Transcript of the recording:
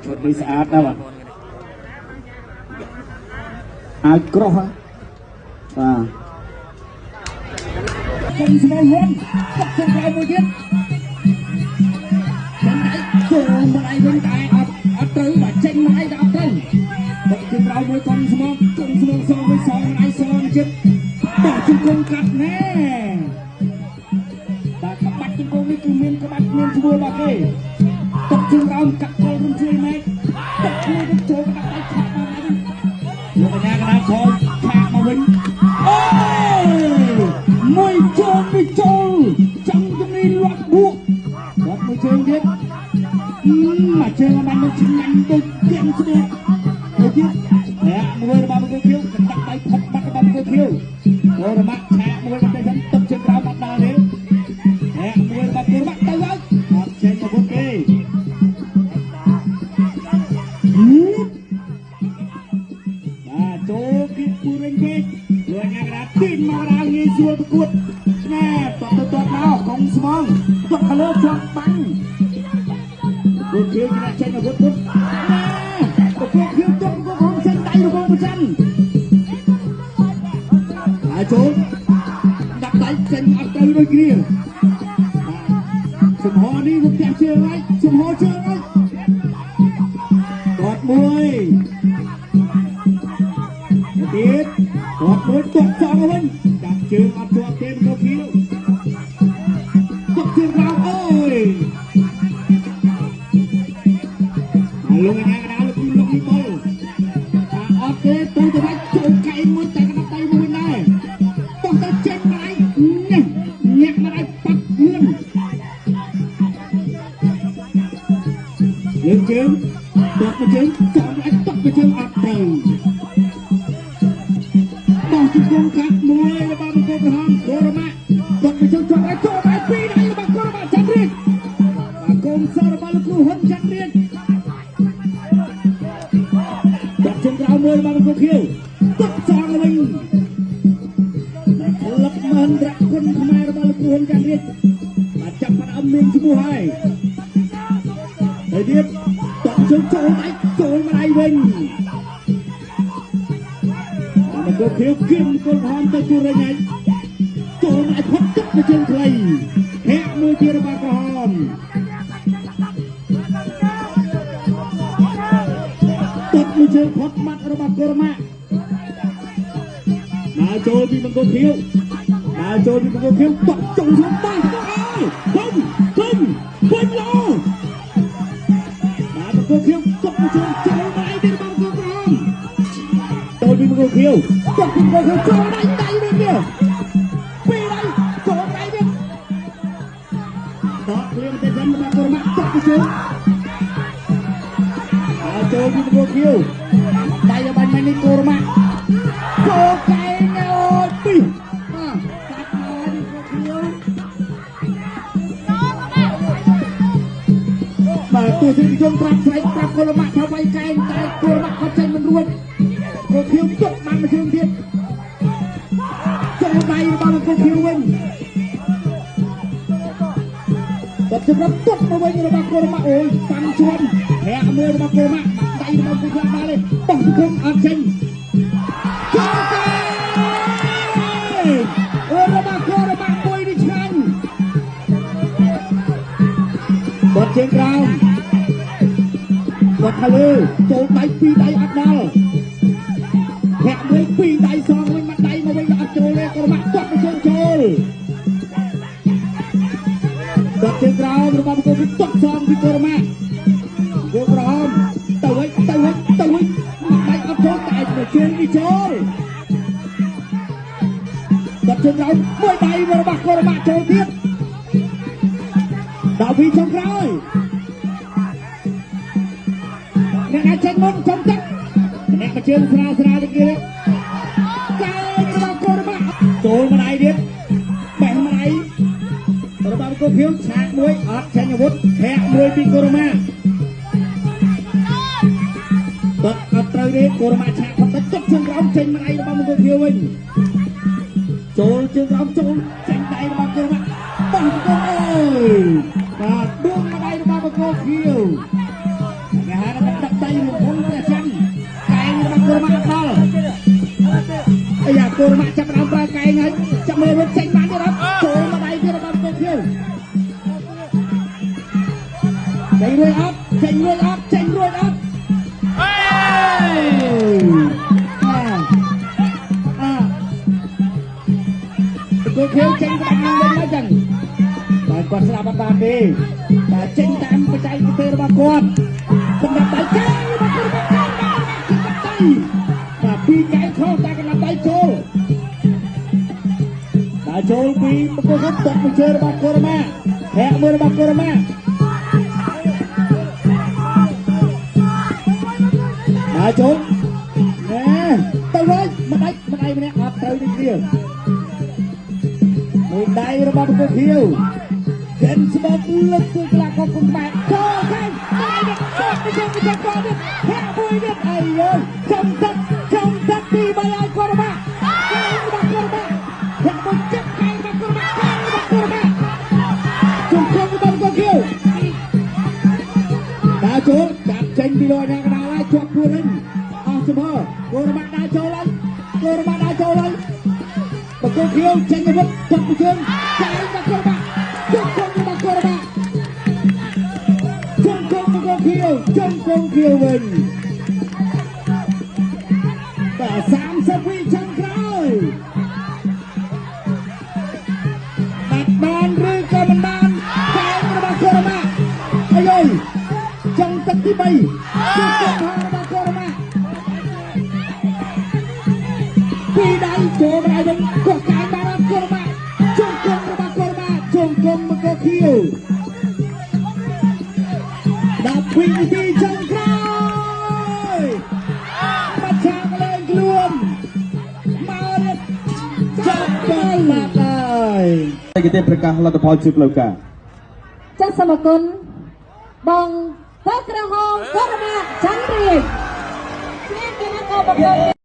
ឈុតនេះស្អាតណាស់បាទអាចក្រោះបាទកុំស្មោះហ៊ុនទឹកជើងក្រោយមួយទៀតចេញដៃចូលមកដៃវិញតែអត់ត្រូវបាទចេញមកដៃតែអត់ត្រូវទឹកជើងក្រោយមួយកុំស្មោះកុំស្មោះសងវិញសងដៃសងចិត្តបោះជង្គង់កាត់ណែបាទក្បាច់ជង្គង់នេះគឺមានក្បាច់មានឈ្មោះរបស់គេទឹកជើងក្រោមកាត់កលរុំជួយម៉េចទឹកជួយទៅចូលក្បាច់ដៃឆាក់មកវិញលោកកញ្ញាកណាខោឆាក់មកវិញអូមួយចូលពីចូលចាំជំនីលាត់បួកលាត់មួយជើងទៀតមួយជើងបានមកឆ្ងាញ់ដូចទៀងស្បួកទៅទៀតប្រាក់មួយរបស់មង្គលខៀវកណ្ដាប់ដៃផុតបាត់របស់មង្គលខៀវគោរមៈឆាកមួយបន្តិចសិនទឹកជើងក្រោមបាត់ដល់ទេប្រាក់មួយរបស់គោរមៈទៅហើយអត់ចេញអាវុធទេបាទចូលគៀកពូរិញពេកលោកញ៉ាកដាទាញមកដល់ងាយស្រួលប្រកួតណែតទៅតមកកុំស្មងតកលើជាប់បាំងគូខៀវអ្នកចេញអាវុធពុតណែគូខៀវទុកគូខំចេញដៃរបស់ប្រច័នហើយចូលដាក់ដៃចេញអត់ត្រូវដូចគ្នាសំហនេះលោកផ្ទះជើងហើយសំហជើងហើយតមួយទៀតតមួយទុកចង់វិញចាប់ជើងអត់ជាប់ទេគូខៀវទុកជើងក្រោមអូយលោកញ៉ាកដាលោកលោកនេះបុលថាអត់ទេទៅទៅបាច់ចូលកែងមួយតែកណ្ដាប់ដៃមួយដែរបោះទៅចេញដៃញ៉ាំញាក់មកដៃប៉ាត់លឿនលើកជើងដកទៅជើងចង់ឲ្យតក់ទៅជើងអត់ទៅបោះជង្គង់កាត់មួយរបស់មង្គលក្រហមគោរមៈដកទៅជើងជាប់ឲ្យចូលឲ្យពីរដៃរបស់គោរមៈចន្ទរាជបាទកូនសិស្សរបស់លោកគ្រូហ៊ុនចន្ទរាជជើងក្រោមមួយរបស់មង្គលខៀវទុកចងវិញក្លឹបមហិន្ទ្រគុណខ្មែររបស់លោកគ្រូហ៊ុនចន្ទរាជបាទចាប់ផ្ដើមមានឈ្មោះហើយហើយទៀតតក់ជើងចូលដៃចូលមកដៃវិញមង្គលខៀវគៀមមង្គលក្រហមទៅជួរវិញហើយចូលមកឲ្យផុតទឹកទៅជើងខ្លីធាក់មួយទៀតរបស់ក្រហមមួយជើងផុតបាត់របស់គោរមៈដើរចូលពីមង្គលខៀវដើរចូលពីមង្គលខៀវតក់ចុងក្នុងបាសអើយគុំគុំវិញលោបាទមង្គលខៀវតក់មួយជើងចូលមកឯទៀតរបស់មង្គលក្រហមចូលពីមង្គលខៀវតក់ពីមង្គលខៀវចូលដៃដៃវិញទៀតពីរដៃចូលដៃទៀតតក់ព្រាមទៅសិនរបស់គោរមៈតក់មួយជើងចូលពីមង្គលខៀវដៃបាញ់មិញនេះគោរមៈចូលកែងអូយពីបាទកាត់មកពីមង្គលខៀវបាទទោះជាជនប្រាប់ស្រែកប្រាប់គោរមៈថាវាយកែងតែគោរមៈគាត់ចេញមិនរួចគោខៀវទុកបានមួយជើងទៀតចូលដៃរបស់មង្គលខៀវវិញគាត់សម្រាប់ទុកមកវិញរបស់គោរមៈអូយប៉ាន់ជាន់ធាក់មួយរបស់គោរមៈដៃរបស់គូខ្លាំងដល់ទេបោះជង្គង់អត់ចេញចូលទេអូរបស់គោរមៈមួយនេះឆ្ងាញ់គាត់ជើងក្រោមគាត់ថាលើចូលដៃពីរដៃអត់ដល់ធាក់មួយពីរដៃសងវិញមួយដៃមកវិញអត់ចូលទេគោរមៈគាត់ទៅជើងចូលគាត់ជើងក្រោមរបស់គោគឺទុកសងពីគោរមៈគោក្រហមទៅវិញទៅវិញទៅវិញដៃអត់ចូលតែជើងនេះចូលគាត់ជើងក្រោមមួយដៃរបស់គោរមៈចូលទៀតដល់ពីចុងក្រោយអ្នកណាចេញមុនចំទឹកអ្នកមកជើងស្រាលស្រាលទៅគេកែងរបស់គោរមៈចូលមួយដៃទៀតបេះមួយដៃរបស់គោខៀវឆាកមួយអត់ចេញអាវុធធាក់មួយពីគោរមៈតអត់ត្រូវទេគោរមៈឆាកផុតទឹកជើងក្រោមចេញម្ដាយរបស់មង្គលខៀវវិញចូលជើងក្រោមចូលចេញដៃរបស់គោរមៈបោះគោអើយបាទដួងម្ដាយរបស់មង្គលខៀវគេហៅថា រំភងព្រះច័ន្ទកែងរបស់គរម៉ាដល់អាយ៉ាគរម៉ាចាប់ដើមប្រើកែងហើយចាំមើលរត់ចេញបានទៀតអត់ចូលមកដៃទៀតរបស់គោខៀវចេញរួចអត់ចេញរួចអត់ចេញរួចអត់អេអាគោខៀវចេញក្បាច់នឹងវិញមកចឹងតែគាត់ស្ដាប់អត់បានទេតែចេញតាមបច្ចេកទេសរបស់គាត់សម្រាប់ដៃកែងរបស់គរម៉ាកែងដៃបាទពីកែងខុសតែកណ្ដាប់ដៃចូលដល់ចូលពីបង្គោលគាត់តមួយជើងរបស់គរម៉ាធាក់មួយរបស់គរម៉ាដល់ចូលណែទៅវិញម្ដាច់ម្ដាយម្នាក់អត់ត្រូវដូចគ្នាមួយដៃរបស់បង្គោលខៀវកិនស្បកលើកទួយកលាកគុំខ្មែរចូលកែងដៃនេះតមួយជើងមួយជើងគាត់ទៀតធាក់មួយទៀតអីយើចំទឹកចំទឹកទី3ឲ្យគរម៉ាកែងរបស់គរម៉ាធាក់មួយចាប់កែងរបស់គរម៉ាកែងរបស់គរម៉ាជុំជុំរបស់បង្គោលខៀវដើរចូលចាប់ចេញពីលោកអាញាកណ្ដាលហើយជាប់ខ្លួនវិញអស់ជំហរគរម៉ាដើរចូលហើយគរម៉ាដើរចូលហើយបង្គោលខៀវចេញអាវុធចាប់មួយជើងកែងរបស់គរម៉ាជុំជុំរបស់គរម៉ាជុំជុំបង្គោលខៀវជុំជុំខៀវវិញបាទ30វិចុងក្រោយបាត់បានឬក៏មិនបានកែងរបស់គរម៉ាអាយយចុងទឹកទី3ជុំជុំរបស់គរម៉ាពីដៃចូលម្ដាយវិញកោះកែងបានអត់គរម៉ាជុំជុំរបស់គរម៉ាជុំជុំបង្គោលខៀវ12នាទីចុងក្រោយបាត់ឆាកលែងខ្លួនមករត់ចាប់បានបាត់ហើយគេទេប្រកាសលទ្ធផលជាផ្លូវការចាសសូមអរគុណបងតក្រហមគរម៉ាច័ន្ទរាជជាគណៈកម្មការ